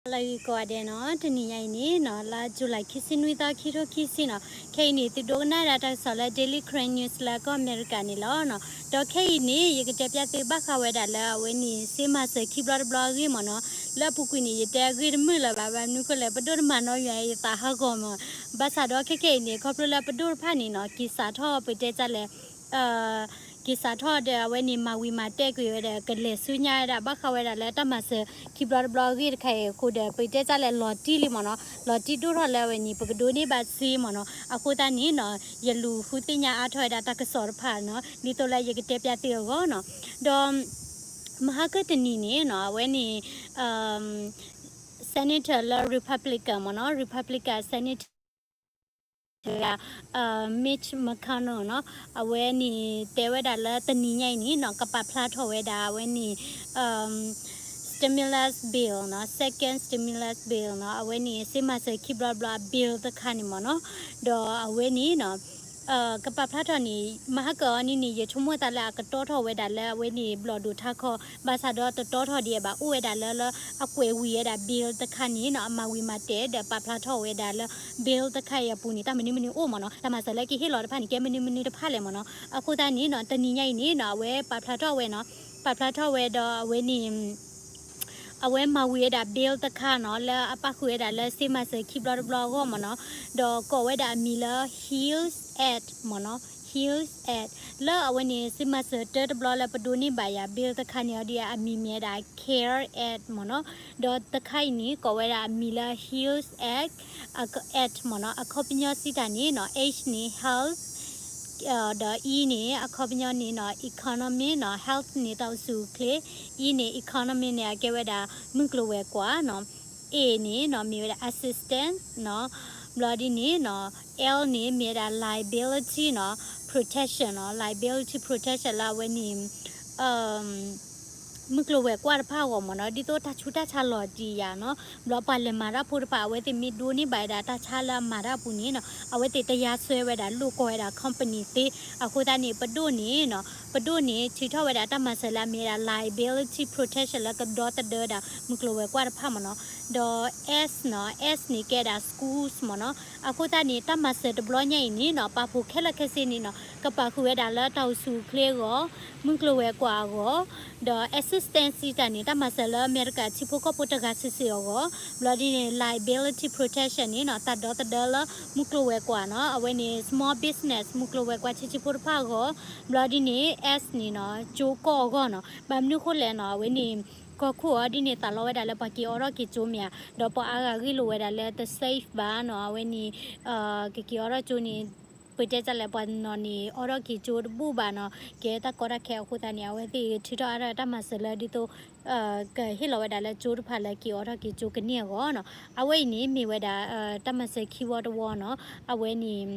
လၢဂ့ၤကိးဂၤဒဲးနီၤ, တနံၤညါအံၤန့ၣ်နီၤ, လါ July ခံဆံနွံသီ ခံထိခံဆံနီၤ, ခဲအံၤန့ၣ် သုဒိကနၣ်ဝဲဒၣ်တၢ်ကစီၣ်လၢ Daily Karen News လၢကီၢ်အမဲရကၤန့ၣ်လီၤနီၤ. ဒီးခဲအံၤန့ၣ် ယကတဲပျၢ်သုဘၣ်ဃးဝဲဒၣ်လၢအဝဲန့ၣ် စ့မၤစၢၤခံဘျီတဘျီအဂ့ၢ်မ့ၢ်နီၤ. လၢအပူၤကွံာ်န့ၣ် ယတဲအဂ့ၢ်တမုာ်လၢၤဘၣ်, ဘၣ်မနုၤဃိလဲၣ် ပဒိၣ်တမၤနီတမံၤ ယသးဟးဂီၤမး. ဘၣ်ဆၣ်ဒီးခဲခဲအံၤန့ၣ် ခီဖျိလၢပဒိၣ်တဖၣ်န့ၣ်နီၤ, က့ၤစးထီၣ်ပတဲတၢ်လဲၣ် က့ၤစးထီၣ်ဒီးအဝဲန့ၣ် မၤဝံၤမၤတဲာ်ကွံာ်ဝဲဒီး ကလဲၤဆူညါဝဲဒၣ် ဘၣ်ဃးဝဲဒၣ်လၢတၢ်မၤစၢၤခံဘျီတဘျီအဂ့ၢ်တခါအံၤအဃိဒီး ပတဲတၢ်လဲၣ် လီၤတံၢ်လံမ့ၢ်နီၤ, လီၤတံၢ်ဒိၣ်ထီၣ်လၢအဝဲန့ၣ် ပကဒိးန့ၢ်ဘၣ်စ့မ့ၢ်နီၤ. အဃိသတးန့ၣ်နီၤ, ယလူၤဃုသ့ၣ်ညါအါထီၣ်ဝဲဒၣ်တၢ်ကစီၣ်တဖၣ်နီၤ, ဒ်သိးလၢယကတဲပျၢ်သုအဂီၢ်နီၤ. ဒီး မဟါကတနံၤန့ၣ်နီၤ, အဝဲန့ၣ် Senator လၢ Republican မ့ၢ်နီၤ, Republican Senator ဝဲဒၣ် Mitch McConnell နီၤ, အဝဲန့ၣ်တဲဝဲဒၣ်လၢတနံၤညါအံၤန့ၣ်နီၤ, ကပာ်ဖျါထီၣ်ဝဲဒၣ်အဝဲန့ၣ် stimulus bill နီၤ, second stimulus bill နီၤ, အဝဲန့ၣ် စ့မၤစၢၤခံဘျီတဘျီအ bill တခါန့ၣ်မ့ၢ်နီၤ. ဒီးအဝဲန့ၣ်နီၤ ကပာ်ဖျါထီၣ်န့ၣ် မဟါကအီၤန့ၣ်န့ၣ် ယဆိကမိၣ်သးလၢအကတီထီၣ်ဝဲဒၣ်လၢအဝဲန့ၣ် ဘျီၣ်ဒိၣ်ထါခီ, ဘၣ်ဆၣ်ဒီးတတီထီၣ်ဒံးဘၣ်, အိၣ်ဝဲဒၣ်လၢ လၢအကွဲးဝံၤဝဲဒၣ် bill တခါန့ၣ်နီၤ, အမၤဝံၤမၤတဲာ်ဒီးပာ်ဖျါထီၣ်ဝဲဒၣ်လၢ bill တခါအံၤအပူၤန့ၣ် တၢ်မနုၤမနုၤအိၣ်မ့ၢ်နီၤ, တၢ်မၤစၢၤလၢကဟ့ၣ်လီၤတဖၣ်န့ၣ် ကဲမနုၤမနုၤတဖၣ်လဲၣ်မ့ၢ်နီၤ. အဃိသတးန့ၣ်နီၤ, တနံၤညါအံၤန့ၣ်နီၤ, အဝဲပာ်ဖျါထီၣ်ဝဲနီၤ, ပာ်ဖျါထီၣ်ဝဲဒီးအဝဲန့ၣ် အဝဲမၤဝံၤဝဲဒၣ် bill တခါနီၤ, လၢအပၣ်ဃုာ်ဝဲဒၣ်လၢစ့မၤစၢၤခံဘျီတဘျီအဂီၢ်မ့ၢ်နီၤ, ဒီးကိးဝဲဒၣ်အမံၤလၢ heals act မ့ၢ်နီၤ, heals act လၢအဝဲန့ၣ် စ့မၤစၢၤတၢတဘျီလၢပဒိးန့ၢ်ဘၣ်ယၤ bill တခါန့ၣ်အီၤဒ်အမံၤမ့ၢ်ဝဲဒၣ် care act မ့ၢ်နီၤ, ဒီးတခါအံၤန့ၣ် ကိးဝဲဒၣ်အမံၤလၢ heals act, act မ့ၢ်နီၤ, အခီပညီစံးတၢ်န့ၣ်နီၤ, Hန့ၣ် health, ဒီး Eန့ၣ် အခီပညီန့ၣ်နီၤ economy နီၤ, health န့ၣ် တၢ်အိၣ်ဆူၣ်အိၣ်ချ့, Eန့ၣ် economy န့ၣ် အကဲဝဲဒၣ်မုၢ်ကျိၤဝဲၤကွာ်နီၤ, Aန့ၣ်နီၤ မ့ၢ်ဝဲဒၣ် assistance နီၤ, ဘျီဒ်န့ၣ်နီၤ Lန့ၣ် မ့ၢ်ဝဲဒၣ် liability နီၤ, protection နီၤ, liability protection လၢအဝဲန့ၣ် မုၢ်ကျိၤဝဲၤကွာ်တဖၣ်အဂီၢ်မ့ၢ်နီၤ, ဒ်သိးတၢ်ဆူးတၢ်ဆါလီၤတံၢ်ယၤနီၤ, ဘျီပှၤလဲၤမၤတၢ်ဖိတဖၣ် အဝဲသ့ၣ်မ့ၢ်ဒိးန့ၢ်ဘၣ်ဝဲဒၣ်တၢ်ဆါလၢအမၤတၢ်အပူၤန့ၣ်နီၤ, အဝဲသ့ၣ်တယါစွဲဝဲဒၣ် လိၣ်ကီဝဲဒၣ် company သ့, အဃိသတးန့ၣ် ပဒိၣ်န့ၣ်နီၤ, ပဒိၣ်န့ၣ် ထုးထီၣ်ဝဲဒၣ်တၢ်မၤစၢၤလၢအမ့ၢ်ဝဲဒၣ် liability protection လၢကဒီသဒၢဒၣ် မုၢ်ကျိၤဝဲၤကွာ်တဖၣ်မ့ၢ်နီၤ, ဒီး S နီၤ, Sန့ၣ်ကဲဒၣ် schools မ့ၢ်နီၤ, အဃိသတးန့ၣ် တၢ်မၤစၢၤတဘျီညါအံၤန့ၣ်နီၤ, ပာ်ဖှိၣ်ခဲလၢာ်ခဲဆ့န့ၣ်နီၤ, ကပာ်ဃုာ်ဝဲဒၣ်လၢတၢ်အိၣ်ဆူၣ်အိၣ်ချ့အဂီၢ်, မုၢ်ကျိၤဝဲၤကွာ်အဂီၢ်, ဒီး assistance စံးတၢ်န့ၣ် တၢ်မၤစၢၤလၢအမဲရကၤထံဖိကီၢ်ဖိတဂၤစုာ်စုာ်အဂီၢ်, ဘျီဒ်န့ၣ် liability protection န့ၣ်နီၤ, တၢ်ဒီသဒၢလၢမုၢ်ကျိၤဝဲၤကွာ်နီၤ, အဝဲန့ၣ် small business မုၢ်ကျိၤဝဲၤကွာ်ထံထံဖိတဖၣ်အဂီၢ်, ဘျီဒ်န့ၣ် Sန့ၣ်နီၤ, ကၠိကီၢ်အဂီၢ်နီၤ, ဘၣ်မနုၤဃိလဲၣ်နီၤ, အဝဲန့ၣ် ကီၢ်ခိၣ်အီၤဒ်န့ၣ် သးလီဝဲဒၣ်လၢပှၤက့ၤအိးထီၣ်က့ၤကၠိမ့ၢ်ဧါ, ဒီးပှၤအါဂၤဂ့ၢ်လိာ်ဝဲဒၣ်လၢတ safe ဘၣ်နီၤ, အဝဲန့ၣ် ကက့ၤအိးထီၣ်ကၠိန့ၣ် ပတဲတၢ်လဲၣ် ပှၤတနီၤန့ၣ် အိးထီၣ်က့ၤကၠိတဘူၣ်ဘၣ်နီၤ, ကဲတၢ်ကီတၢ်ခဲအဃိသတးန့ၣ် အဝဲသ့ၣ်ထုးထီၣ်အါထီၣ်တၢ်မၤစၢၤလၢဒ်သိး ကဟ့ၣ်လီၤဝဲဒၣ်လၢကၠိတဖၣ်လၢက့ၤအိးထီၣ်က့ၤကၠိကန့ၢ်အဂီၢ်နီၤ, အဝဲအံၤန့ၣ်မ့ၢ်ဝဲဒၣ် တၢ်မၤစၢၤခံဝီတဝီနီၤ, အဝဲန့ၣ်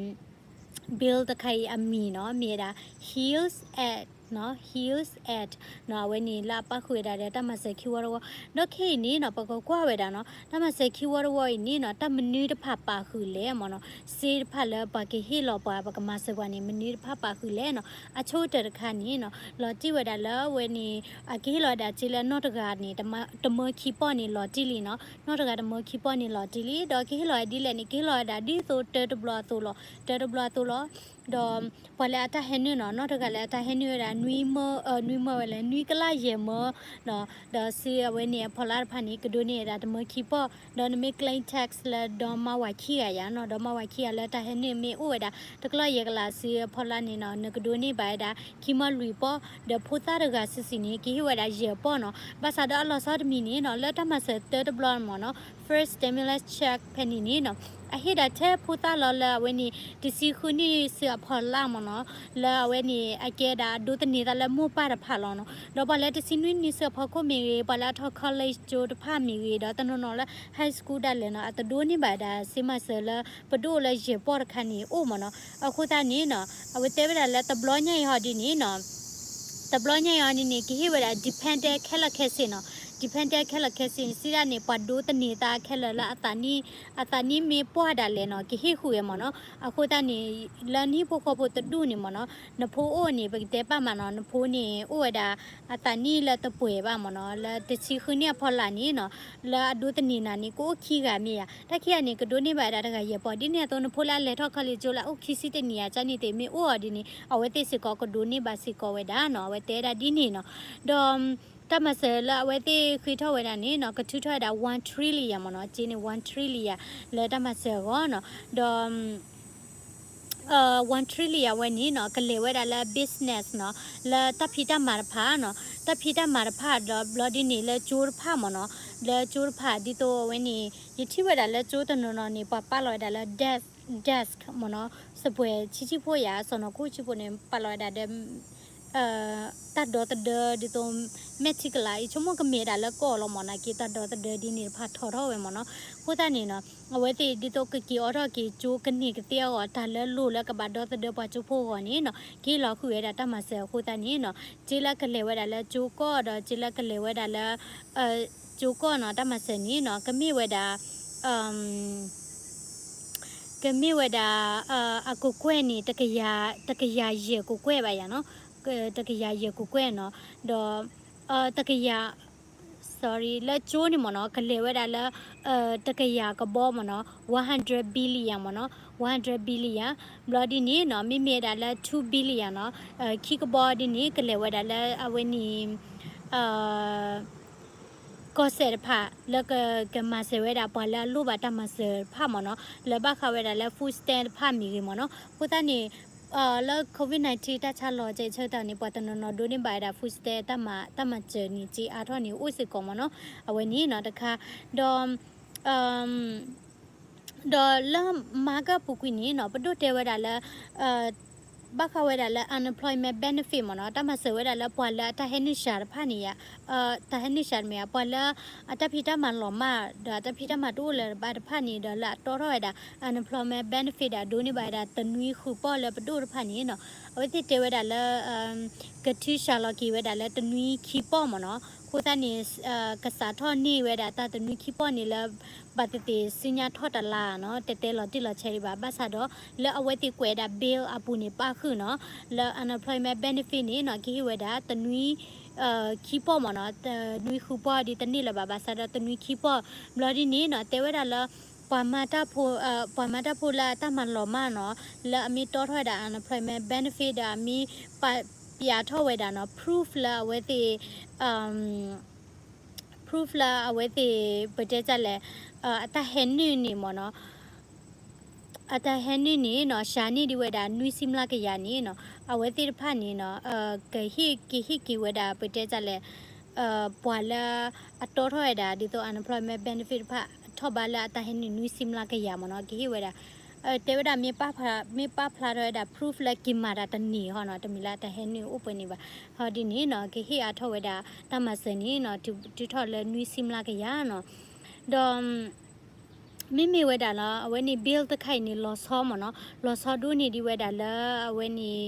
bill တခါအံၤအမံၤနီၤ မ့ၢ်ဝဲဒၣ် heals act နီၤ, heals act နီၤ, အဝဲန့ၣ်လၢအပၣ်ဃုာ်ဝဲဒၣ်ဒီးတၢ်မၤစၢၤခံဝီတဝီ, ဒီးခဲအံၤန့ၣ်နီၤ ပကကွၢ်ဝဲဒၣ်နီၤ တၢ်မၤစၢၤခံဝီတဝီအံၤန့ၣ်နီၤ တၢ်မနုၤတဖၣ်ပာ်ဃုာ်လဲၣ်မ့ၢ်နီၤ, စ့တဖၣ်လၢပှၤကဟ့ၣ်လီၤပှၤ ပကမၤစၢၤပှၤန့ၣ် မနုၤတဖၣ်ပာ်ဃုာ်လဲၣ်နီၤ, အဆိကတၢၢ်တခါန့ၣ်နီၤ လီၤတံၢ်ဝဲဒၣ်လၢအဝဲန့ၣ် အကဟ့ၣ်လီၤဝဲဒၣ်စ့လၢနီၢ်တဂၤန့ၣ် တမၢခံပီၢ်န့ၣ်လီၤတံၢ်လံနီၤ, နီၢ်တဂၤတမၢခံပီၢ်န့ၣ်လီၤတံၢ်လံ, ဒီးကဟ့ၣ်လီၤဝဲဒ်လဲၣ်န့ၣ် ကဟ့ၣ်လီၤဝဲဒၣ်ဒ်သိးတၢတဘျီအသိးလီၤ, တၢတဘျီအသိးလီၤ, ဒီးပှၤလၢအတၢ်ဟဲနုာ်နီၤ, နီၢ်တဂၤလၢအတၢ်ဟဲနုာ်ဝဲဒၣ် နွံမၢ, နွံမၢဝဲလဲၣ် နွံကလးယဲၢ်မၢနီၤ, ဒီးစ့အဝဲန့ၣ်အဖီလာ်တဖၣ်န့ၣ် ကဒိးန့ၢ်ဝဲဒၣ်တမၢခံပီၢ်, ဒီးနမ့ၢ် claim tax လၢဒီမါဝၤခံဂၤယၤနီၤ, ဒီမါဝၤခံဂၤလၢတၢ်ဟဲနုာ်မ့ၢ်အိၣ်ဝဲဒၣ် တကလးယဲၢ်ကလးစ့အဖီလာ်န့ၣ်နီၤ, နကဒိးန့ၢ်ဘၣ်ဝဲဒၣ် ခံမၢလွံၢ်ပီၢ်, ဒီးဖိသၣ်တဂၤစုာ်စုာ်န့ၣ် ကဟ့ၣ်ဝဲဒၣ်ယဲၢ်ပီၢ်နီၤ, ဘၣ်ဆၣ်ဒီးအလီၤဆီတမံၤန့ၣ်နီၤ, လၢတၢ်မၤစၢၤတၢတဘျီမ့ၢ်နီၤ, first stimulus check ဖဲန့ၣ်န့ၣ်နီၤ, အဟ့ၣ်ဒၣ်ထဲဖိသၣ်လီၤလၢအဝဲန့ၣ် တဆံဃုနံၣ်ဆူအဖီလာ်မ့ၢ်နီၤ, လၢအဝဲန့ၣ် အကဲဒၣ်အဒိးသန့ၤသးလၢမိၢ်ပၢ်တဖၣ်လီၤနီၤ, ဒီးပှၤလၢတဆံနွံနံၣ်ဆူအဖီခိၣ်မ့ၢ်ဂ့ၤ, ပှၤလၢအထီၣ် college ကၠိတဖၣ်မ့ၢ်ဂ့ၤ, ဒီးတနီၤနီၤလၢ high school ဒၣ်လဲာ်နီၤ, အတဒိးန့ၢ်ဘၣ်ဒၣ်စ့မၤစၢၤလၢ ပဒိၣ်လၢယဲၢ်ပီၢ်တခါန့ၣ်အိၣ်မ့ၢ်နီၤ, အဃိသတးန့ၣ်နီၤ, အဝဲတဲဝဲဒၣ်လၢတဘျီညါအံၤဟီဒ်န့ၣ်နီၤ တဘျီညါအံၤန့ၣ် ကဟ့ၣ်ဝဲဒၣ် dependent ခဲလၢာ်ခဲဆ့နီၤ, dependent ခဲလၢာ်ခဲဆ့န့ၣ် စံးဒၣ်န့ၣ် ပှၤဒိးသန့ၤသးခဲလၢာ်လၢအသးနံၣ် အသးနံၣ်မ့ၢ်ပှၢ်ဒၣ်လဲာ်နီၤ ကဟ့ၣ်ဃုာ်ဝဲမ့ၢ်နီၤ. အဃိသတးန့ၣ် လၢနဟံၣ်ဖိဃီဖိတဒူၣ်န့ၣ်မ့ၢ်နီၤ နဖိအိၣ်န့ၣ် ပကတဲပာ်မးနီၤ နဖိန့ၣ် အိၣ်ဝဲဒၣ် အသးနံၣ်လၢတပှဲၤဘၣ်မ့ၢ်နီၤ လၢတဆံဃုနံၣ်အဖီလာ်န့ၣ်နီၤ လၢအဒိးသန့ၤနၤန့ၣ် ကအိၣ်ခံဂၤမ့ၢ်ဧါ. တၢ်ခံဂၤန့ၣ် ကဒိးန့ၢ်ဘၣ်ဝဲဒၣ်တဂၤယဲၢ်ပီၢ် ဒ်န့ၣ်အသိး နဖိလၢအလဲၤထီၣ် college ကၠိလၢအအိၣ်ခံဆံတနံၣ်ဧါ ကန့ၣ်သ့ၣ်မ့ၢ်အိၣ်အီၤဒ်န့ၣ် အဝဲသ့ၣ်စ့ၢ်ကီးကဒိးန့ၢ်ဘၣ်စ့ၢ်ကီးဝဲဒၣ်နီၤ အဝဲတဲဝဲဒၣ်ဒ်န့ၣ်နီၤ. ဒီး တၢ်မၤစၢၤလၢအဝဲသ့ၣ်ဃ့ထီၣ်ဝဲဒၣ်န့ၣ်နီၤ ကထုးထီၣ်ဝဲဒၣ် one trillion မ့ၢ်နီၤ က့န့ၣ် one trillion လၢတၢ်မၤစၢၤအဂီၢ်နီၤ. ဒီး one trillion ဝဲန့ၣ်နီၤ ကလဲၤဝဲဒၣ်လၢ business နီၤ လၢတၢ်ဖံးတၢ်မၤတဖၣ်နီၤ တၢ်ဖံးတၢ်မၤတဖၣ်ဒီး ဘျီဒ်န့ၣ် လၢကၠိတဖၣ်မ့ၢ်နီၤ လၢကၠိတဖၣ် ဒ်သိးအဝဲန့ၣ် ယထံၣ်ဝဲဒၣ်လၢကၠိတနီၤနီၤန့ၣ် ပှၤပာ်လီၤဝဲဒၣ်လၢ desk desk မ့ၢ်နီၤ စပွဲၤဆံးဆံးဖိယၤ စီၤနီၤခိၣ်ဆံးဖိန့ၣ် ပာ်လီၤဝဲဒၣ်ဒီး တၢ်ဒီသဒၢဒ်သိး မဲာ်ထံကလၤ ယဆိကမိၣ်ကမ့ၢ်ဒၣ်လၢကီၢ်လီၤမ့ၢ်နီၤ က့တၢ်ဒီသဒၢဒ်န့ၣ်တဖၣ်ထီထီၣ်ဝဲမ့ၢ်နီၤ. အဃိသတးန့ၣ်နီၤ အဝဲသ့ၣ်ဒ်သိးကက့ၤအိးထီၣ်က့ၤကၠိကန့ၢ်ကသ့အဂီၢ် တၢ်လၢလိၢ်လၢကဘၣ်ဒီသဒၢပှၤကၠိဖိအဂီၢ်န့ၣ်နီၤ ကဟ့ၣ်လီၤဃုာ်ဝဲဒၣ်တၢ်မၤစၢၤအဃိသတးန့ၣ်နီၤ က့လၢကလဲၤဝဲဒၣ်လၢကၠိကီၢ်ဒီး က့လၢကလဲၤဝဲဒၣ်လၢ ကၠိကီၢ်နီၤ တၢ်မၤစၢၤန့ၣ်နီၤ ကမ့ၢ်ဝဲဒၣ် ကမ့ၢ်ဝဲဒၣ် အကကွဲၢ်န့ၣ် တကယၤယဲၢ်ကကွဲၢ်ဘၣ်ယၤနီၤ တကယၤယဲၢ်ကကွဲၢ်နီၤ ဒီး တကယၤ sorry လၢကၠိန့ၣ်မ့ၢ်နီၤ ကလဲၤဝဲဒၣ်လၢ တကယၤကဘီမ့ၢ်နီၤ one hundred billion မ့ၢ်နီၤ one hundred billion ဘျီဒ်န့ၣ်နီၤ မ့မ့ၢ်ဝဲဒၣ်လၢ two billion နီၤ ခံကဘီဒ်န့ၣ် ကလဲၤဝဲဒၣ်လၢအဝဲန့ၣ် ကီၢ်စဲၣ်တဖၣ် လၢကမၤစၢၤဝဲဒၣ်ပှၤလၢအလိၣ်ဘၣ်တၢ်မၤစၢၤတဖၣ်မ့ၢ်နီၤ လၢဘၣ်ဃးဝဲဒၣ်လၢ food stamp တဖၣ်မ့ၢ်ဂ့ၤမ့ၢ်နီၤ အဃိသတးန့ၣ် လၢ COVID nineteen တၢ်ဆါလီၤကဲဆၢကတီၢ်န့ၣ် ပှၤတနီၤနီၤဒိးန့ၢ်ဘၣ်ဝဲဒၣ် food stamp တၢ်မၤစၢၤန့ၣ် က့အါထီၣ်န့ၣ်အိၣ်စ့ၢ်ကီးမ့ၢ်နီၤ အဝဲန့ၣ်နီၤတခါ ဒီး ဒီးလၢမၤကၢ်ပူၤကွံာ်န့ၣ်နီၤ ပဒိၣ်တဲဝဲဒၣ်လၢ ဘၣ်ဃးဝဲဒၣ်လၢ unemployment benefit မ့ၢ်နီၤ တၢ်မၤစၢၤဝဲဒၣ်လၢပှၤလၢအတၢ်ဟဲနုာ်စှၤတဖၣ်န့ၣ်ယါ တၢ်ဟဲနုာ်စှၤတမ့ၢ် ပှၤလၢအတၢ်ဖံးတၢ်မၤလီၤမၢ် ဒီးအတၢ်ဖံးတၢ်မၤတအိၣ်လၢၤဘၣ်တဖၣ်န့ၣ် ဒီးလၢအတီထီၣ်ဝဲဒၣ် unemployment benefit ဒီးဒိးန့ၢ်ဘၣ်ဝဲဒၣ်တနွံဃုပီၢ်လၢပဒိၣ်တဖၣ်န့ၣ်နီၤ အဝဲသ့ၣ်တဲဝဲဒၣ်လၢ ကထုးစှၤလီၤက့ၤဝဲဒၣ်လၢတနွံခံပီၢ်မ့ၢ်နီၤ အဃိသတးန့ၣ် ကစးထီၣ်န့ၢ်ဝဲဒၣ်တၢ်တနွံခံပီၢ်န့ၣ်လၢ ဘၣ်သ့ၣ်သ့ၣ်ဆူညါထီၣ်တလါနီၤ တဲတဲလီၤတံၢ်လီၤဆဲးဒံးဘၣ် ဘၣ်ဆၣ်ဒီး လၢအဝဲသ့ၣ်ကွဲးဒၣ် bill အပူၤန့ၣ် ပၣ်ဃုာ်နီၤ လၢ unemployment benefit န့ၣ်နီၤ ကဟ့ၣ်ဝဲဒၣ်တနွံ ခံပီၢ်မ့ၢ်နီၤ တနွံဃုပီၢ်ဒ်တန့ၢ်လၢၤဘၣ် ဘၣ်ဆၣ်ဒီးတနွံခံပီၢ် ဘျီဒ်န့ၣ်နီၤ တဲဝဲဒၣ်လၢ ပှၤမၤတၢ်ဖိ ပှၤမၤတၢ်ဖိလၢအတၢ်မၤလီၤမၢ်နီၤ လၢအမ့ၢ်တီထီၣ်ဝဲဒၣ် unemployment benefit ဒီးအမ့ၢ်ပာ်ပျးထီၣ်ဝဲဒၣ်နီၤ proof လၢအဝဲသ့ၣ် proof လၢအဝဲသ့ၣ် ပတဲတၢ်လဲၣ် အတၢ်ဟဲနုာ်န့ၣ်မ့ၢ်နီၤ အတၢ်ဟဲနုာ်န့ၣ်နီၤ စှၤန့ၢ်ဒံးဝဲဒၣ်နွံဆံမျးကယၤန့ၣ်နီၤ အဝဲသ့ၣ်တဖၣ်န့ၣ်နီၤ ကဟ့ၣ်က့ၤဟ့ၣ်က့ၤဝဲဒၣ် ပတဲတၢ်လဲၣ် ပှၤလၢအတီထီၣ်ဝဲဒၣ် ဒ်သိး unemployment benefit တဖၣ် ထီၣ်ဘးလၢအတၢ်ဟဲနုာ်နွံဆံမျးကယၤမ့ၢ်နီၤ ကဟ့ၣ်ဝဲဒၣ် တဲဝဲဒၣ်မ့ၢ်ပာ်ဖျါထီၣ်ဝဲဒၣ် proof လၢက့ၤမၤတၢ်တန့ၢ်ဟီနီၤ တမ့ၢ်လၢအတၢ်ဟဲနုာ်အိၣ်ပှဲၤန့ၣ်ဘၣ် ဟီဒ်န့ၣ်နီၤ ကဟ့ၣ်အါထီၣ်ဝဲဒၣ် တၢ်မၤစၢၤန့ၣ်နီၤ တုၤထီၣ်လၢနွံဆံမျးကယၤနီၤ ဒီး မ့မ့ၢ်ဝဲဒၣ်လၢ အဝဲန့ၣ် bill တခါအံၤန့ၣ် လီၤဆီမ့ၢ်နီၤ လီၤဆီဒိၣ်န့ၢ်ဒံးဝဲဒၣ်လၢ အဝဲန့ၣ်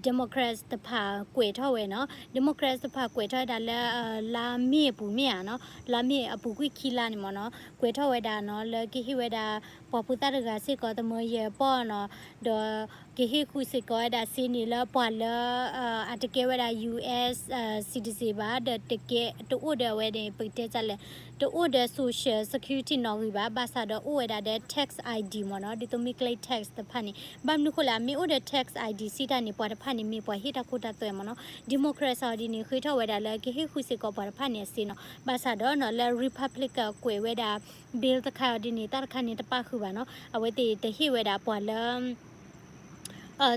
Democrats တဖၣ်ကွဲးထီၣ်ဝဲနီၤ Democrats တဖၣ်ကွဲးထီၣ်ဝဲဒၣ်လၢ လါမ့ၤအပူၤမ့ၢ်ဧါနီၤ လါမ့ၤအပူၤကွံာ်ခံလါန့ၣ်မ့ၢ်နီၤ ကွဲးထီၣ်ဝဲဒၣ်နီၤ လၢကဟ့ၣ်ဝဲဒၣ် ပှၤဖိသၣ်တဂၤစ့ၢ်ကီး သမၢယဲၢ်ပီၢ်နီၤ ဒီး ကဟ့ၣ်ဃုာ်စ့ၢ်ကီးဝဲဒၣ်စ့န့ၣ်လၢပှၤလၢ အတကဲဝဲဒၣ် US citizen ဘၣ် ဒီးတကဲ တအိၣ်ဒီးအဝဲန့ၣ် ပကတဲတၢ်လဲၣ် တအိၣ်ဒီး social security နီၣ်ဂံၢ်ဘၣ် ဘၣ်ဆၣ်ဒီးအိၣ်ဝဲဒၣ်ဒီး tax ID မ့ၢ်နီၤ ဒ်သိးမ့ၢ်ကျဲ tax တဖၣ်န့ၣ် ဘၣ်မနုၤဃိလဲၣ် အမ့ၢ်အိၣ်ဒီး tax ID စံးတၢ်န့ၣ် ပှၤတဖၣ်န့ၣ်မ့ၢ်ပှၤဟ့ၣ်တၢ်ခိတၢ်သွဲမ့ၢ်နီၤ Democrats အီၤဒ်န့ၣ် ဃ့ထီၣ်ဝဲဒၣ်လၢကဟ့ၣ်ဃုာ်စ့ၢ်ကီးပှၤတဖၣ်န့ၣ်အစ့နီၤ ဘၣ်ဆၣ်ဒီးနီၤ လၢ Republican ကွဲးဝဲဒၣ် bill တခါအီၤဒ်န့ၣ် တၢ်တခါန့ၣ်တပၣ်ဃုာ်ဘၣ်နီၤ အဝဲသ့ၣ်တဟ့ၣ်ဝဲဒၣ်ပှၤလၢ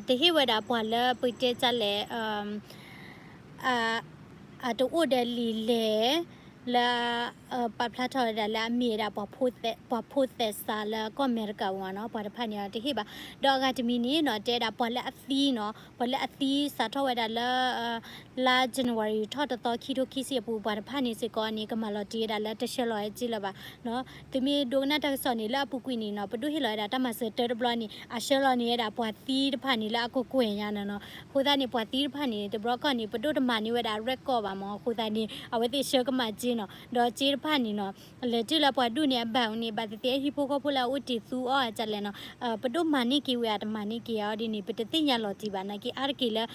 တဟ့ၣ်ဝဲဒၣ်ပှၤလၢပကတဲတၢ်လဲၣ် အတအိၣ်ဒီးလံာ်လဲၢ် လၢ ပာ်ဖျါထီၣ်ဝဲဒၣ်လၢအမ့ၢ်ဝဲဒၣ် ပှၤဖိသဲးစးလၢကီၢ်အမဲရကၤအပူၤနီၤ ပှၤတဖၣ်န့ၣ်ဒီးတဟ့ၣ်ဘၣ် ဒီးအဂၤတမံၤန့ၣ်နီၤ တဲဝဲဒၣ်ပှၤလၢအသံနီၤ ပှၤလၢအသံစးထီၣ်ဝဲဒၣ်လၢ လါ January ထီၣ်တသီ ခံထိခံဆံအပူၤ ပှၤတဖၣ်န့ၣ်စ့ၢ်ကီးန့ၣ် ကမၤလီၤတံၢ်ဝဲဒၣ်လၢတဆှၢလီၤဝဲက့လၢၤဘၣ် သုမ့ၢ်ဒိကနၣ်တၢ်ကစီၣ်န့ၣ် လၢအပူၤကွံာ်န့ၣ်နီၤ ပဒိၣ်ဟ့ၣ်လီၤဝဲဒၣ်တၢ်မၤစၢၤတၢတဘျီန့ၣ် အဆှၢလီၤန့ၢ်ဝဲဒၣ်ပှၤသံတဖၣ်န့ၣ် လၢအကကွဲၢ်ညါန့ၣ်နီၤ အဃိသတးန့ၣ် ပှၤသံတဖၣ်န့ၣ် တဘျီကီၢ်န့ၣ် ပဒိၣ်တမၤန့ၢ်ဝဲဒၣ် record ဘၣ်မ့ၢ် အဃိသတးန့ၣ် အဝဲသ့ၣ်ဆှၢကမၣ်က့ ဒီးစ့တဖၣ်န့ၣ်နီၤ လဲၤတုၤလၢပှၤဒူၣ်န့ၣ်အဘၣ်န့ၣ် ဘၣ်သ့ၣ်သ့ၣ်ဟံၣ်ဖိဃီဖိလၢအအိၣ်တ့ၢ်သူအီၤအကလဲၣ်နီၤ ပဒိၣ်မၤန့ၢ်က့ၤဝဲဧါတမၤန့ၢ်က့ၤအီၤဒ်န့ၣ် ပတသ့ၣ်ညါလီၤတံၢ်ဘၣ် နာ်က့အါတက့ၢ်လၢ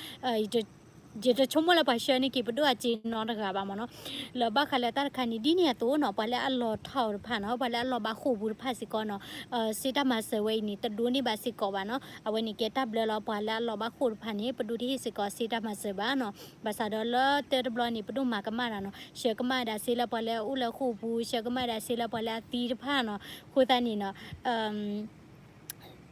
ယတဆိကမိၣ်လၢပှၤဆှၢန့ၢ်က့ၤပဒိၣ်အစ့နီတဂၤဘၣ်မ့ၢ်နီၤ လၢဘၣ်ဃးလၢတၢ်တခါန့ၣ် ဒ်န့ၣ်အသိးနီၤ ပှၤလၢအလီၤထီၣ်တဖၣ်နီၤ ပှၤလၢအလီၤဘၣ်ဃိာ်ပူၤတဖၣ်စ့ၢ်ကီးနီၤ စ့တၢ်မၤစၢၤဝဲအံၤန့ၣ် တဒိးန့ၢ်ဘၣ်စ့ၢ်ကီးဘၣ်နီၤ အဝဲန့ၣ်ကဲတၢ်ဘျၢလီၤ ပှၤလၢအလီၤဘၣ်ဃိာ်တဖၣ်န့ၣ် ပဒိးတဟ့ၣ်စ့ၢ်ကီးစ့တၢ်မၤစၢၤဘၣ်နီၤ ဘၣ်ဆၣ်ဒီးလၢတၢတဘျီန့ၣ် ပဒိၣ်မၤကမၣ်တၢ်နီၤ ဆှၢကမၣ်ဒၣ်စ့လၢပှၤလၢအအိၣ်လၢဃိာ်ပူၤ ဆှၢကမၣ်ဒၣ်စ့လၢပှၤလၢအသံတဖၣ်နီၤ အဃိသတးန့ၣ်နီၤ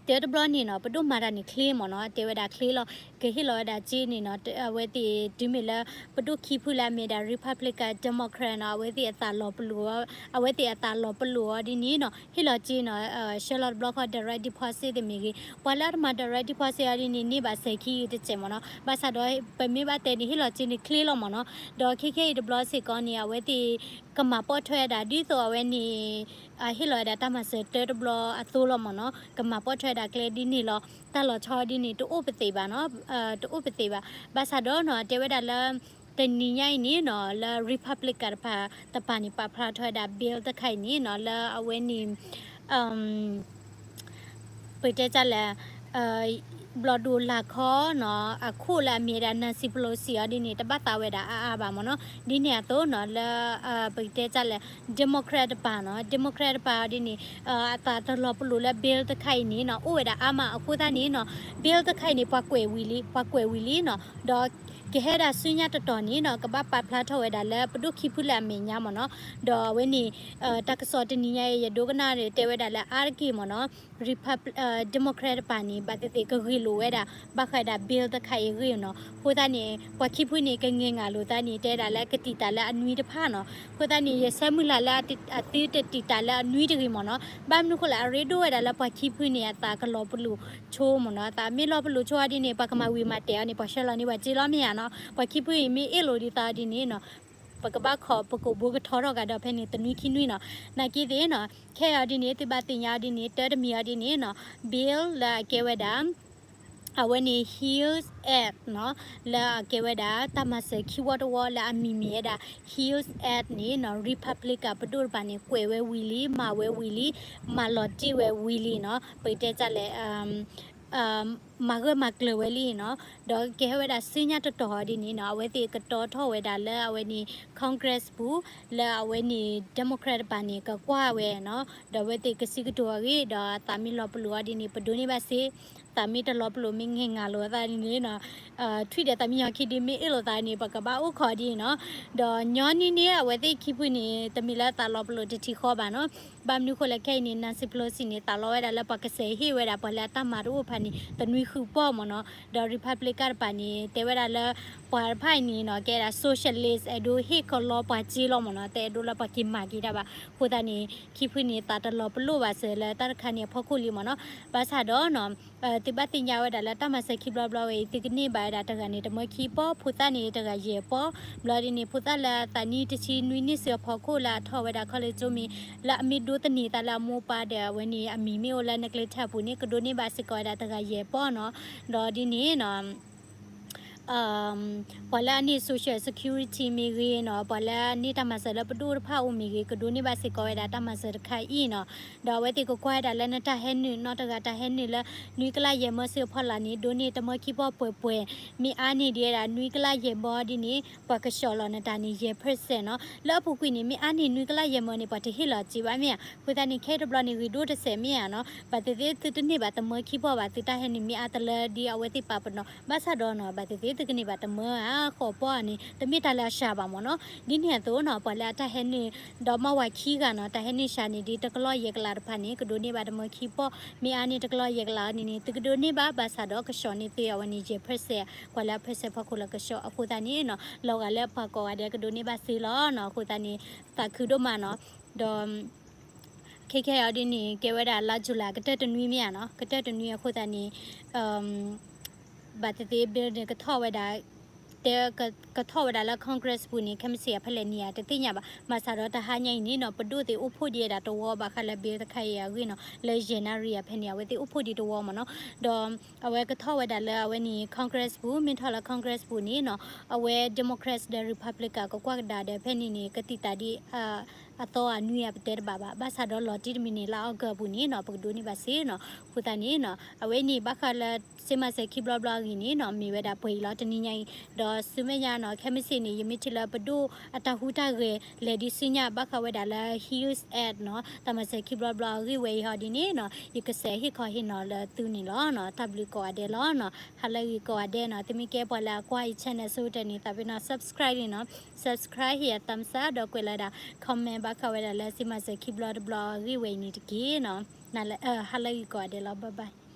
တၢတဘျီန့ၣ်နီၤ ပဒိၣ်မၤတၢ်န့ၣ်ချ့မ့ၢ်နီၤ တဲဝဲဒၣ်ချ့လီၤ ကဟ့ၣ်လီၤဝဲဒၣ်စ့န့ၣ်နီၤ အဝဲသ့ၣ်တုၤမ့ၢ်လၢ ပဒိၣ်ခံဖုလၢအမ့ၢ်ဒၣ် Republican Democrat နီၤ အဝဲသ့ၣ်အသးလီၤပလိာ် အဝဲသ့ၣ်အသးလီၤပလိာ်အီၤဒ်န့ၣ်နီၤ ဟ့ၣ်လီၤစ့နီၤ ဆှၢလီၤတဘျီဃီ direct deposit သ့ၣ်မ့ၢ်ဂ့ၤ ပှၤလၢအတမၤ direct deposit အီၤဒ်န့ၣ် န့ၢ်ဘၣ်စဲၤခံဂ့ၤတစဲးမ့ၢ်နီၤ ဘၣ်ဆၣ်ဒီး ပမ့ၢ်ဘၣ်တဲန့ၣ် ဟ့ၣ်လီၤစ့န့ၣ်ချ့လီၤမ့ၢ်နီၤ ဒီးခဲခဲအံၤတဘျီစ့ၢ်ကီးန့ၣ် အဝဲသ့ၣ် ကမၤပိာ်ထွဲဒၣ် ဒ်သိးအဝဲန့ၣ် ဟ့ၣ်လီၤဝဲဒၣ်တၢ်မၤစၢၤတၢတဘျီအသိးလီၤမ့ၢ်နီၤ ကမၤပိာ်ထွဲဒၣ်ကျဲဒ်န့ၣ်လီၤ တၢ်လီၤဆီဒ်န့ၣ် တအိၣ်ပသ့ၣ်ဘၣ်နီၤ တအိၣ်ပသ့ၣ်ဘၣ် ဘၣ်ဆၣ်ဒီးနီၤ တဲဝဲဒၣ်လၢ တနံၤညါအံၤန့ၣ်နီၤ လၢ Republican တပၤ တပၤန့ၣ် ပာ်ဖျါထီၣ်ဝဲဒၣ် bill တခါအံၤန့ၣ်နီၤ လၢအဝဲန့ၣ် ပတဲတၢ်လဲၣ် ဘျီၣ်ဒိၣ်လာ်ခီနီၤ အခိၣ်လၢအမ့ၢ်ဝဲဒၣ် Nancy Pelosi အီၤဒ်န့ၣ် တဘၣ်သးဝဲဒၣ်အါအါဘၣ်မ့ၢ်နီၤ ဒ်န့ၣ်အသိးနီၤ လၢ ပကတဲတၢ်လဲၣ် Democrat တပၤနီၤ Democrat တပၤအီၤဒ်န့ၣ် အသးတလီၤပလိာ်လၢ bill တခါအံၤန့ၣ်နီၤ အိၣ်ဝဲဒၣ်အါမးအဃိသတးန့ၣ်နီၤ bill တခါအံၤန့ၣ် ပှၤကွဲးဝံၤလံ ပှၤကွဲးဝံၤလံနီၤ ဒီးကဟဲဒၣ်ဆူညါတတီၤန့ၣ်နီၤ ကဘၣ်ပာ်ဖျါထီၣ်ဝဲဒၣ်လၢပဒိၣ်ခံဖုလၢအမဲာ်ညါမ့ၢ်နီၤ ဒီးအဝဲန့ၣ် တၢ်ကစီၣ်တနံၤညါအံၤ ယဒိကနၣ်ဒီး တဲဝဲဒၣ်လၢအါတက့ၢ်မ့ၢ်နီၤ Republic Democrat တပၤန့ၣ် ဘၣ်သ့ၣ်သ့ၣ်ကဂ့ၢ်လိာ်ဝဲဒၣ် ဘၣ်ဃးဒၣ် bill တခါအံၤအဂ့ၢ်နီၤ အဃိသတးန့ၣ် ပှၤခံဖုန့ၣ် ကငဲၢ်ငါလိာ်သးန့ၣ် တဲဒၣ်လၢကတံာ်တာ်လၢအနွံတဖၣ်နီၤ အဃိသတးန့ၣ် ယဆၢမုၢ်လၢ်လၢအသုတတံာ်တာ်လၢအနွံတဂ့ၤမ့ၢ်နီၤ ဘၣ်မနုၤဃိလဲၣ် အရ့ဒိၣ်ဝဲဒၣ်လၢပှၤခံဖုန့ၣ် အသးကလီၤပလိာ်ဆိမ့ၢ်နီၤ အသးမ့ၢ်လီၤပလိာ်ဆိအီၤဒ်န့ၣ် ပှၤကမၤဝံၤမၤတဲာ်အီၤန့ၣ် ပှၤဆှၢလီၤန့ၢ်ပှၤစ့လီၤမ့ၢ်ဧါနီၤ ပှၤခံဖုအံၤမ့ၢ်အ့ၣ်လိာ်ဒ်သိးဒ်န့ၣ်နီၤ ပကဘၣ်ခိးပကိာ်ဘိကထီထီၣ်ကဒီးဖဲန့ၣ် တနွံခံနွံနီၤ နာ်က့သ့ၣ်နီၤ ခဲအံၤအီၤဒ်န့ၣ် သုဘၣ်သ့ၣ်ညါအီၤဒ်န့ၣ် တၢတမံၤအီၤဒ်န့ၣ်နီၤ bill လၢအကဲဝဲဒၣ် အဝဲန့ၣ် health act နီၤ လၢအကဲဝဲဒၣ် တၢ်မၤစၢၤခံဝီတဝီလၢအမံၤမံၤဝဲဒၣ် health act န့ၣ်နီၤ Republican ပဒိၣ်တပၤန့ၣ် ကွဲးဝဲဝံၤလံ မၤဝဲဝံၤလံ မၤလီၤတံၢ်ဝဲဝံၤလံနီၤ ပကတဲတၢ်လဲၣ် မၤဂၢၢ်မၤကျၢၤဝဲလံနီၤ ဒီးကဲဝဲဒၣ်ဆူညါတတီၤဒ်န့ၣ်နီၤ အဝဲသ့ၣ်ကတီထီၣ်ဝဲဒၣ်လၢအဝဲန့ၣ် Congress ပူၤ လၢအဝဲန့ၣ် Democrat တပၤန့ၣ် ကကွၢ်ဝဲနီၤ ဒီးအဝဲသ့ၣ်ကစံးကတိၤအဂ့ၢ် ဒီးသးမ့ၢ်လီၤပလိာ်အီၤဒ်န့ၣ် ပဒိးန့ၢ်ဘၣ်စ့ သးမ့ၢ်တလီၤပလိာ်မ့ၢ်ငဲၢ်ငါလိာ်သးန့ၣ်နီၤ ထွံၣ်ဒီးသးမံယီၤခံဒုမ့ၢ်အ့ၣ်လိာ်သးန့ၣ် ပကဘၣ်အိၣ်ခိးဒ်နီၤ ဒီးညီနုၢ်န့ၣ် အဝဲသ့ၣ်ခံဖုန့ၣ် တမ့ၢ်လၢသးလီၤပလိာ်တထံၣ်ဃီဘၣ်နီၤ ဘၣ်မနုၤဃိလဲၣ်ခဲအံၤန့ၣ် Nancy Pelosi န့ၣ် သးလီဝဲဒၣ်လၢပှၤကစဲးဟ့ၣ်ဝဲဒၣ်ပှၤလၢအတၢ်မၤတအိၣ်တဖၣ်န့ၣ် တနွံဃုပီၢ်မ့ၢ်နီၤ ဒီး Republican တပၤန့ၣ် တဲဝဲဒၣ်လၢ ပှၤတဖၣ်အံၤန့ၣ်နီၤ ကဲဒၣ် socialist အဲၣ်ဒိးဟ့ၣ်ကလီပှၤစ့လီၤမ့ၢ်နီၤ တအဲၣ်ဒိးလၢပှၤက့ၤမၤက့ၤတၢ်ဘၣ် အဃိသတးန့ၣ် ခံဖုန့ၣ် သးတလီၤပလိာ်ဘၣ်စၢၤလၢတၢ်တခါန့ၣ်အဖီခိၣ်လံမ့ၢ်နီၤ ဘၣ်ဆၣ်ဒီးနီၤ သုဘၣ်သ့ၣ်ညါဝဲဒၣ်လၢတၢ်မၤစၢၤခံဘျီဘျီဝဲအံၤ သုကန့ၢ်ဘၣ်ဝဲဒၣ်တဂၤန့ၣ် တမၢခံပီၢ် ဖိသၣ်န့ၣ်တဂၤယဲၢ်ပီၢ် ဘျီဒ်န့ၣ် ဖိသၣ်လၢအသးနွံတဆံနွံနံၣ်ဆူအဖီခိၣ်လၢအထီၣ်ဝဲဒၣ် college ကၠိမ့ၢ် လၢအမ့ၢ်ဒိသန့ၤသးလၢအမိၢ်ပၢ်ဒီးအဝဲန့ၣ် အမံၤမ့ၢ်အိၣ်လၢနကျဲထၢၣ်အပူၤန့ၣ် ကဒိးန့ၢ်ဘၣ်စ့ၢ်ကီးဝဲဒၣ်တဂၤယဲၢ်ပီၢ်နီၤ ဒီးဒ်န့ၣ်နီၤ ပှၤလၢအန့ၢ် social security မ့ၢ်ဂ့ၤနီၤ ပှၤလၢအန့ၢ်တၢ်မၤစၢၤလၢပဒိၣ်တဖၣ်အအိၣ်မ့ၢ်ဂ့ၤ ကဒိးန့ၢ်ဘၣ်စ့ၢ်ကီးဝဲဒၣ်တၢ်မၤစၢၤတခါအံၤနီၤ ဒီးအဝဲသ့ၣ်ကကွၢ်ဝဲဒၣ်လၢနတၢ်ဟဲနုာ်နီတဂၤတၢ်ဟဲနုာ်လၢ နွံကလးယဲၢ်မၢဆူအဖီလာ်န့ၣ် ဒိးန့ၢ်တမၢခံပီၢ်ပှဲၤပှဲၤ မ့ၢ်အါန့ၢ်ဒံးဝဲဒၣ် နွံကလးယဲၢ်မၢဒ်န့ၣ် ပှၤကဆှီလီၤနတၢ်န့ၣ် ယဲၢ် percent နီၤ လၢအပူၤကွံာ်န့ၣ် မ့ၢ်အါန့ၢ်နွံကလးယဲၢ်မၢန့ၣ် ပှၤတဟ့ၣ်လီၤစ့ဘၣ်မ့ၢ်ဧါ အဃိသတးန့ၣ် ခဲအံၤတဘျီန့ၣ် ဂ့ၤဒိၣ်တစဲးမ့ၢ်ဧါနီၤ ဘၣ်သ့ၣ်သ့ၣ်သုတန့ၢ်ဘၣ်တမၢခံပီၢ်ဘၣ် သုတၢ်ဟဲနုာ်မ့ၢ်အါတလၢဒ်အဝဲသ့ၣ်ပာ်ပနီၣ် ဘၣ်ဆၣ်ဒီးနီၤ ဘၣ်သ့ၣ်သ့ၣ်သုကန့ၢ်ဘၣ်တမၢဧါဃိးပီၢ်ဧါန့ၣ် တမ့ၢ်တၢ်လၢအစှၤဘၣ်မ့ၢ်နီၤ ဒ်န့ၣ်အသိးနီၤ ပှၤလၢအတၢ်ဟဲနုာ် ဒီးမ့ၢ်ဝဲခံဂၤနီၤ တၢ်ဟဲနုာ်စှၤန့ၣ် ဒ်တကလီၢ်ယဲၢ်ကလးတဖၣ်န့ၣ် ကဒိးန့ၢ်ဘၣ်တမၢခံပီၢ် မ့ၢ်အါန့ၢ်တကလီၢ်ယဲၢ်ကလးန့ၣ်န့ၣ် သုကဒိးန့ၢ်ဘၣ် ဘၣ်ဆၣ်ဒီးကဆှီန့ၢ်သုအဝဲန့ၣ် ယဲၢ် percent ပှၤလၢအ percent ဖီခိၣ်လၢကဆှီ အဃိသတးန့ၣ်နီၤ လီၤဂာ်လၢပှၤကိးဂၤဒဲးကဒိးန့ၢ်ဘၣ်စ့လီၤနီၤ အဃိသတးန့ၣ် သးခုဒိၣ်မးနီၤ ဒီး ခဲခဲအံၤဒ်န့ၣ် ကဲဝဲဒၣ်လါ July ကတၢၢ်တနွံမ့ၢ်ဧါနီၤ ကတၢၢ်တနွံအဃိသတးန့ၣ် ဘၣ်သ့ၣ်သ့ၣ် bill န့ၣ် ကထီၣ်ဝဲဒၣ် ten က ကထီၣ်ဝဲဒၣ်လၢ Congress ပူၤန့ၣ် ခဲမုၢ်ဆ့ၣ်အဖဲလဲၣ်န့ၣ်ဧါ တသ့ၣ်ညါဘၣ်. ဘၣ်ဆၣ်ဒီးတဟါညါအံၤန့ၣ်နီၤ ပဒိၣ်သ့ၣ်အိၣ်ဖှိၣ်ဒံးဝဲဒၣ်တဝီဘၣ်ဃးလၢ bill တခါအံၤအဂ့ၢ်နီၤ လၢယဲၢ်နၣ်ရံၣ်အဖဲန့ၣ် အဝဲသ့ၣ်အိၣ်ဖှိၣ်ဒံးတဝီမ့ၢ်နီၤ. ဒီးအဝဲကထီၣ်ဝဲဒၣ်လၢအဝဲန့ၣ် Congress ပူၤ မ့ၢ်ထီၣ်လၢ Congress ပူၤန့ၣ်နီၤ အဝဲ Democrats ဒီး Republican ကကွၢ်ကဒါဒီးဖဲန့ၣ်န့ၣ် ကသံၣ်သးဒ် အသီအနွံအပတဲတဘၣ်ဘၣ်. ဘၣ်ဆၣ်ဒီးလီၤတံၢ်တမံၤန့ၣ် လါအီကူးအပူၤန့ၣ်နီၤ ပကဒိးန့ၢ်ဘၣ်စ့ၢ်နီၤ. အဃိသတးန့ၣ်နီၤ အဝဲန့ၣ်ဘၣ်ဃးလၢ စ့မၤစၢၤခံဘျီတဘျီအဂ့ၢ်န့ၣ်နီၤ မ့ၢ်ဝဲဒၣ်ပှဲၤအံၤလီၤတနံၤညါအံၤ. ဒီးဆူမဲာ်ညါနီၤ ခဲမုၢ်ဆ့ၣ်န့ၣ် ယမ့ၢ်ထံၣ်လၢပဒိၣ်အတၢ်ဟူးတၢ်ဂဲၤလဲၤဒံးဆူညါဘၣ်ဃးဝဲဒၣ်လၢ Heroes Act နီၤ တၢ်မၤစၢၤခံဘျီတဘျီအဂ့ၢ်ဝဲအံၤဟီဒ်န့ၣ်နီၤ ယကစးဟ့ၣ်ခီဟ့ၣ်နီၤလၢသုန့ၣ်လီၤနီၤ. တၢ်ဘျုးကိးဂၤဒဲးလီၤနီၤ. ဟါလၢဂ့ၤကိးဂၤဒဲးနီၤ. သုမ့ၢ်ကဲပှၤလၢအကွၢ်ယ channel ဆိတၢ်န့ၣ် သးပ့ၤနီၤ subscribe န့ၣ်နီၤ. Subscribe ဟ့ၣ်ယၤ thumbs up ဒီးကွဲးလီၤဝဲဒၣ် comment ဘၣ်ဃးဝဲဒၣ်လၢစ့မၤစၢၤခံဘျီတဘျီအဂ့ၢ်ဝဲအံၤန့ၣ်တက့ၢ်နီၤ. ဟါလၢဂ့ၤကိးဂၤဒဲးလီၤ. Bye bye.